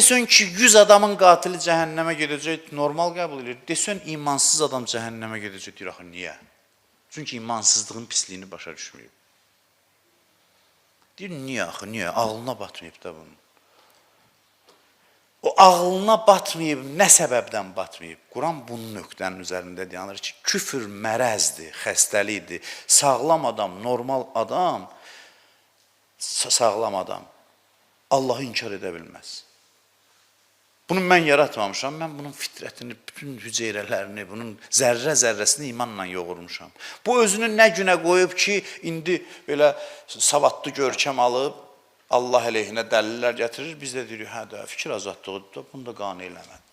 desən ki, 100 adamın qatili cəhənnəmə gedəcək, normal qəbul edir. Desən imansız adam cəhənnəmə gedəcək, deyir axı niyə? Çünki imansızlığın pisliyini başa düşməyib. Deyir niyə axı, niyə? Ağlına batmayıb da bunun. O ağlına batmayıb, nə səbəbdən batmayıb? Quran bunun nöqtənin üzərində dayanır ki, küfür mərəzdir, xəstəlikdir. Sağlam adam, normal adam, sağlam adam Allahı inkar edə bilməz. Bunu mən yaratmamışam, mən bunun fitrətini, bütün hüceyrələrini, bunun zərrə-zərrəsini imanla yoğurmuşam. Bu özünü nə günə qoyub ki, indi belə savadlı görkəm alıb, Allah əleyhinə dəlillər gətirir, biz də deyirik, hə də, fikir azadlığıdır da, bunu da qane eləmədi.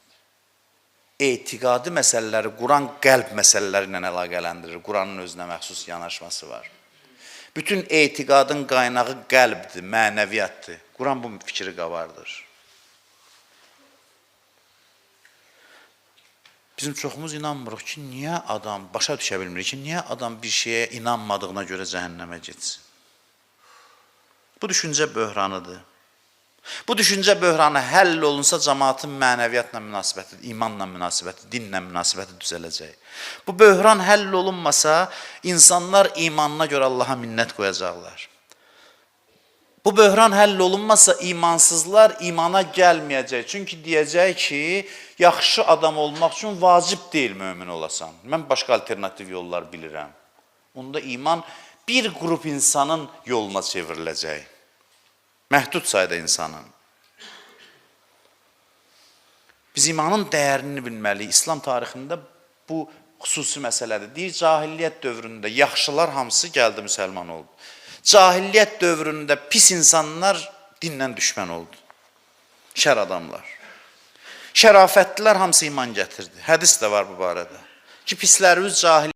Etiqadi məsələləri Quran qəlb məsələləri ilə əlaqələndirir. Quranın özünə məxsus yanaşması var. Bütün etiqadın qaynağı qəlbdir, mənəviyyatdır. Quran bu fikri qabardır. Bizim çoxumuz inanmırıq ki, niyə adam, başa düşə bilmirik ki, niyə adam bir şeyə inanmadığına görə cəhənnəmə getsin? Bu düşüncə böhranıdır. Bu düşüncə böhranı həll olunsa, cəmaatın mənəviyyatla münasibəti, imanla münasibəti, dinlə münasibəti düzələcək. Bu böhran həll olunmasa, insanlar imanına görə Allaha minnət qoyacaqlar. Bu böhran həll olunmasa, imansızlar imana gəlməyəcək. Çünki deyəcək ki, yaxşı adam olmaq üçün vacib deyil mömin olasan. Mən başqa alternativ yollar bilirəm. Onda iman bir qrup insanın yoluna çevriləcək. Məhdud sayda insanın. Biz imanın dəyərini bilməliyik. İslam tarixində bu xüsusi məsələdir. Deyir, cahiliyyət dövründə yaxşılar hamısı gəldi, müsəlman oldu. Cahiliyyət dövründə pis insanlar dinlə düşmən oldu. Şər adamlar. Şərafətlilər hamısı iman gətirdi. Hədis də var bu barədə. Ki, pislərimiz cahiliyyət